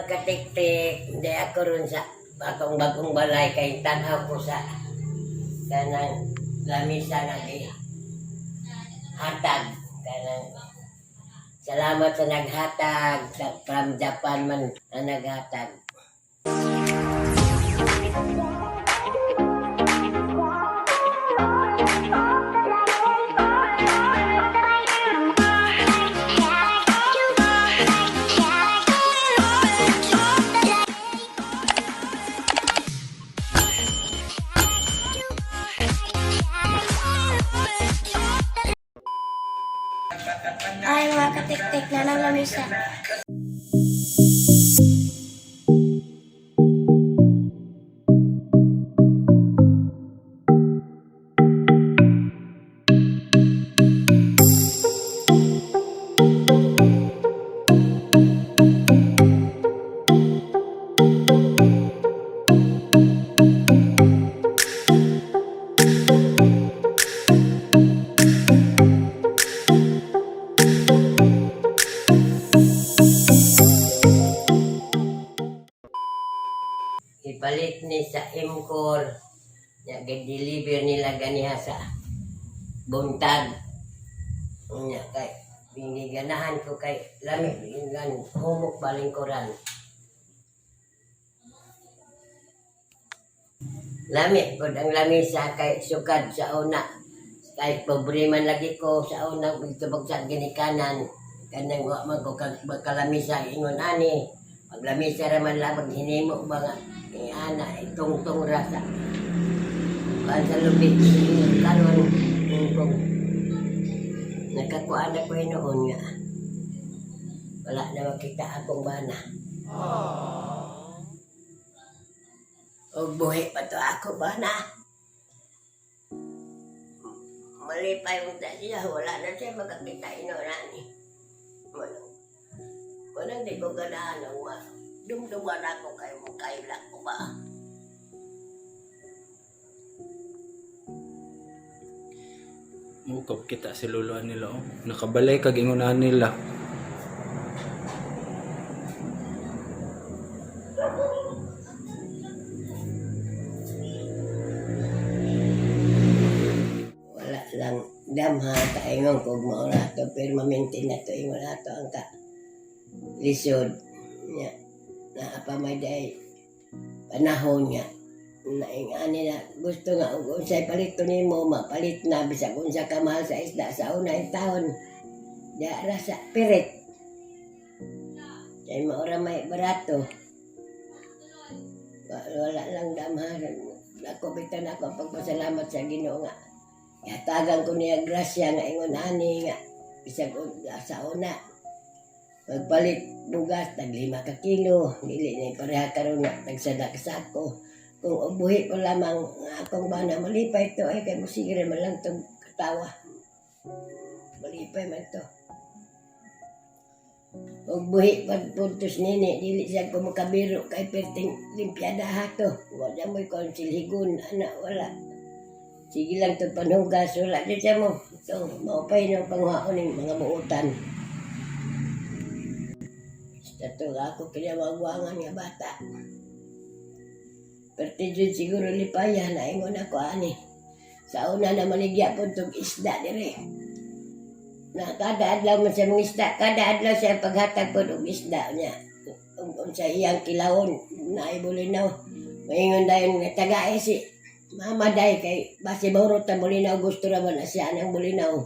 Mga katiktik, hindi ako ron sa akong bagong balay kay tanaw ko sa kanang lamisa nga gi hatag kanang salamat sa naghatag sa from Japan man na naghatag. Ay, mga katiktik na ng lamisa. Ipalit ni sa MCOR nya deliver nila ganiha sa buntag nya kay biniganahan ko kay lami gan humok balingkuran. Lami pod ang lamisa kay sukad sa una kay pobre man lagi ko sa una tubag sa ginikanan kanang wa man ko kag magkalamisa ingon ani paglamisa ra man lang hinimo ba nga ana itungtong ra sa kuan sa lubid karon kung nakakuan ako hinuon nga wala na makita akong bana og buhi pa to ako bana. Malipay mo ta siya, wala na siya makakita hinuon ani. Walang, walang di ko ganahan ang ma. Dumduman ako kayo mo kaila ko ba. Mukab kita si lolo nila oh. Nakabalay kag ingunahan nila. Wala lang damha kaingon kog mao na to permanente na to ingon ato ang ka lisod nya naa pa may day panahon nga naing ani na gusto nga og unsay palito nimo mapalit na bisag unsa ka mahal sa isda sa una taon da ra sa pirit kay mao ra may barato. Wala lang damha ako bitan ako ang pagpasalamat sa Ginoo nga yatagan ko niya grasya nga ingon ani nga bisag sa una pagpalit bugas tag 5 ka kilo dili na pareha karon nga tag sada ka sako. Kung ubuhi ko lamang nga akong bana malipay to ay kay musigre man lang tong katawa malipay man to og buhi pag puntos nini dili siya ko makabiro kay perting limpiada hato wala mo'y konsilhigon ana wala. Sige lang to panhugas wala di siya mo to maupay ng panghaon ng mga buutan. Basta to ako kinamagwangan nga bata. Perti jud siguro lipaya na ingon ako ani. Sa una na maligya po tong isda dire. Na kada adlaw man siya mga isda, kada adlaw siya paghatag po og isda niya. Ug unsa iyang kilawon na ibulinaw. Maingon dayon nga tagae si Mama day kay base mahurot ta bulinaw gusto ra man na siya ng bulinaw.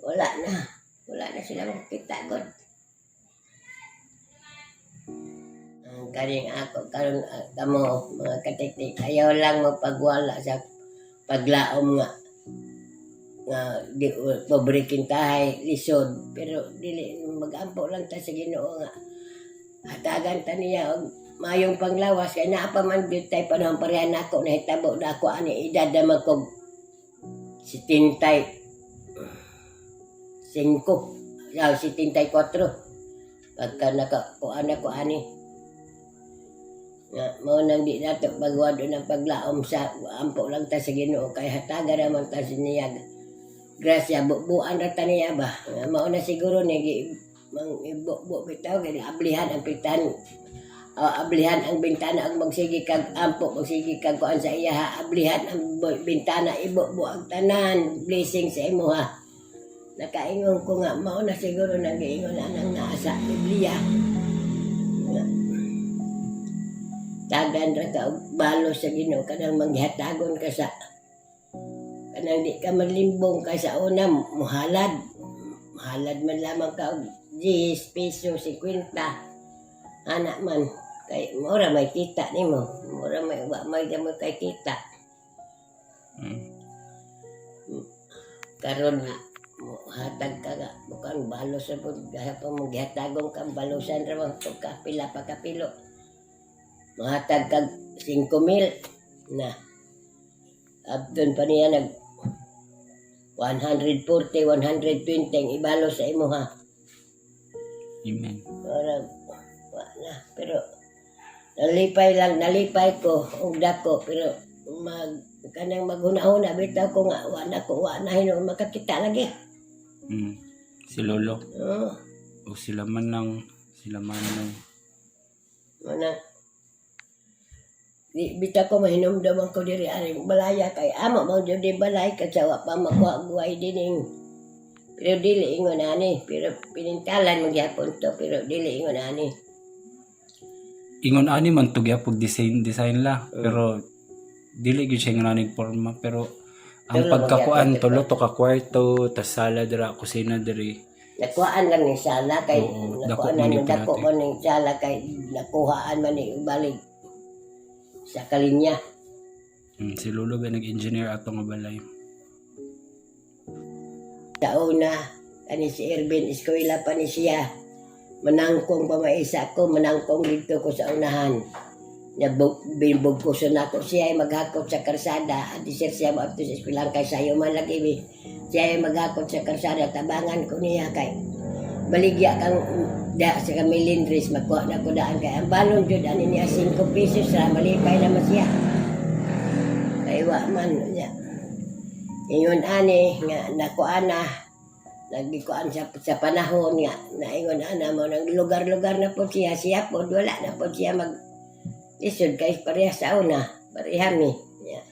Wala na. Wala na sila makita god. Ang kaning ako karon kamo mga katiktik ayaw lang magpagwala sa paglaom nga nga di pobre kintahay lisod pero dili magampo lang ta sa Ginoo nga hatagan ta niya og mayong panglawas kay naa pa man gyud tay panahon pareha nako nahitabo na ako ani edad na man kog 75 yaw 74 pagka naka kuan ako ani nga mao nang di nato pagwado ng paglaom sa ampo lang ta sa Ginoo kay hatagan naman ta sa niya grasya bubuan ra ta niya ba nga mao na siguro ni gi Mang ibo-bo bitaw kay ablihan ang pitan. Ablihan ang bintana ang magsige kag ampo, magsige kag kuan sa iya ha, ablihan ang bintana, ibo-bo ang tanan blessing sa imo ha. Nakaingon ko nga mao na siguro nag-iingon anang naa sa Biblia nga tagan ra ka og balo sa Ginoo, kanang manghatagon ka sa kanang di ka manlimbong kay sa una muhalad muhalad man lamang ka og 10 piso, 50 ana man, kay mura may kita nimo, mura may wa may damo kay kita. Karon nga hatag ka nga bukan balo sa pud gahapon mo, gihatagon ka, balusan ra man ka pila pa kapilo, mahatag kag 5,000 na abton pa niya nag 140, 120 ang ibalo sa imo ha. Amen. Ora wa na, pero nalipay lang, nalipay ko og dako, pero mag kanang maghuna-huna bitaw ko nga wa na ko, wa na hinuon makakita lagi. Si Lolo. Oh. O sila man lang. Sila man lang. Mana di bitaw ko mahinumduman ko diri aring balaya kay amo man jud di balay kay sa wa pa makuha guway dining, pero dili ingon ani, pero pinintalan man gyapon to, pero dili ingon ani. Ingon ani man to gyapon design design la. Pero dili gyud siya ingon aning forma, pero ang Tulo pagkakuan magyapon, tulo to ka kwarto, tas sala dira, kusina diri. Nakuhaan lang ni sala kay Oo, dako nakuhaan man na ni dako pinati. man ni sala kay nakuhaan man ni balik sa kalinya. Si Lolo ba nag-engineer ato nga balay. Sa una kani si Ervin, eskwela pa ni siya, manangkong pa maisa ko, manangkong dito ko sa unahan. Nabog ko sa nako siya ay maghakot sa karsada at sir siya mo sa eskwelahan kay sayo man lagi bi. Siya ay maghakot sa karsada, tabangan ko niya kay baligya kang da sa kami lindris, makuha na ko daan kay ang balon jud ani niya 5 pesos ra, malipay naman siya kay wa man niya. Ingon ani nga nakuha na nagikuan sa panahon nga naingon ana mo nang lugar-lugar na po siya, siya po wala na po siya mag lisod kay pareha sa una, pareha mi. Ya.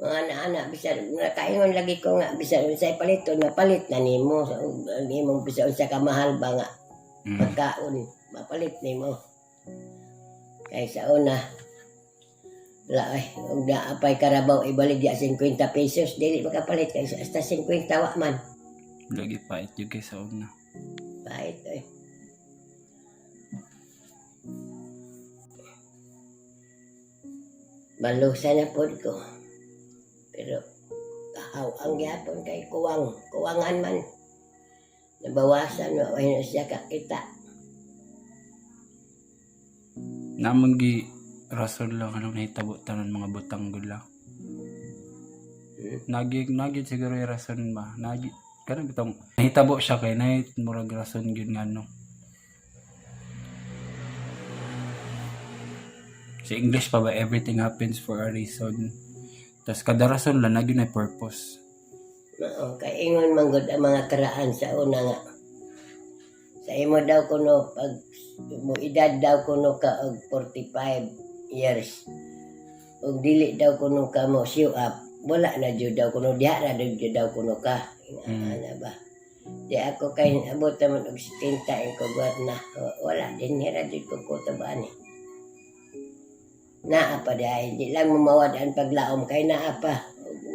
Mga anak-anak bisan nakaingon lagi ko nga bisan unsay paliton mapalit na nimo ang imong bisan unsa ka mahal ba nga pagkaon mapalit nimo kay sa una wala ay ug naa pay karabaw ibaligya 50 pesos dili makapalit kay hasta 50 wa man. Lagi pait jud kay sa una. Pait ay. Balusan na pod ko. Pero kahaw ang gyapon kay kuwang, kuwangan man. Nabawasan wa way na siya kakita. Namang gi rason lang anong nahitabo tanan mga butang gud lang. Nagi nagi siguro yung rason ba. Nagi kanang bitong nahitabo siya kay nay murag rason gyud nga ano. Sa English pa ba, everything happens for a reason. Tas kada rason lang na gyud nay purpose. Mao kay ingon man gud ang mga karaan sa una nga. Sa imo daw kuno pag mo edad daw kuno ka og 45 years. Ug dili daw kuno ka mo show up, wala na jud daw kuno diha na jud daw kuno ka. Ana ba? Di ako kay abot naman og 70 ang kugwat na wala din hira jud ko kutob ani. Naa pa di ay di lang mamawad ang paglaom kay naa pa.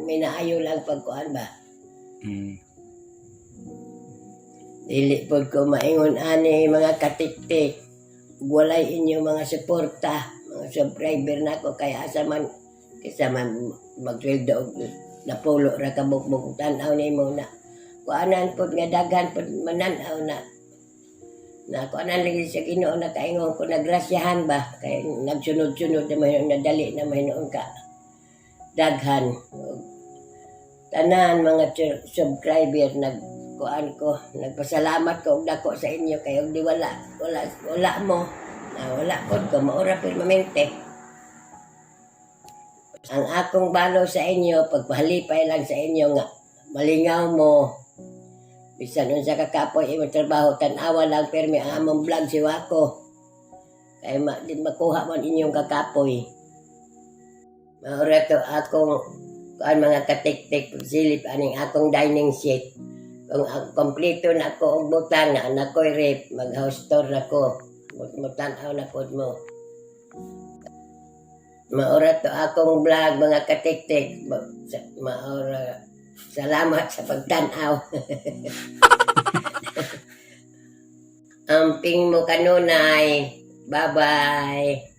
May naayo lang pagkuan ba. Dili pod ko maingon ani mga katiktik. Walay inyo mga suporta, mga subscriber nako kay asa man kaysa man magsweldo og napulo ra ka bukbuk tan-aw nimo na. Kuanan pod nga daghan pod manan-aw na. Na kuanan lagi sa Ginoo, nakaingon ko na grasyahan ba kay nagsunod-sunod na mahinuon nadali na mahinuon ka daghan. Og tanan mga subscriber nag kuan ko, nagpasalamat ko og dako sa inyo kay og di wala wala wala mo na wala pod ko maura permanente. Ang akong balo sa inyo, pagpahalipay lang sa inyo nga malingaw mo. Bisan unsa ka kapoy imong trabaho, tan-awa lang permi ang among vlog si Wako. Kay ma, di makuha man inyong kakapoy. Maura to akong kuan, mga katiktik, silip aning akong dining set. Kung ang kompleto na ako og butang na anak ko'y rep, mag house tour na ko. Mutan-aw na pod mo. Maura to akong vlog, mga katiktik. Maura. Salamat sa pagtanaw. Amping mo kanunay. Bye-bye.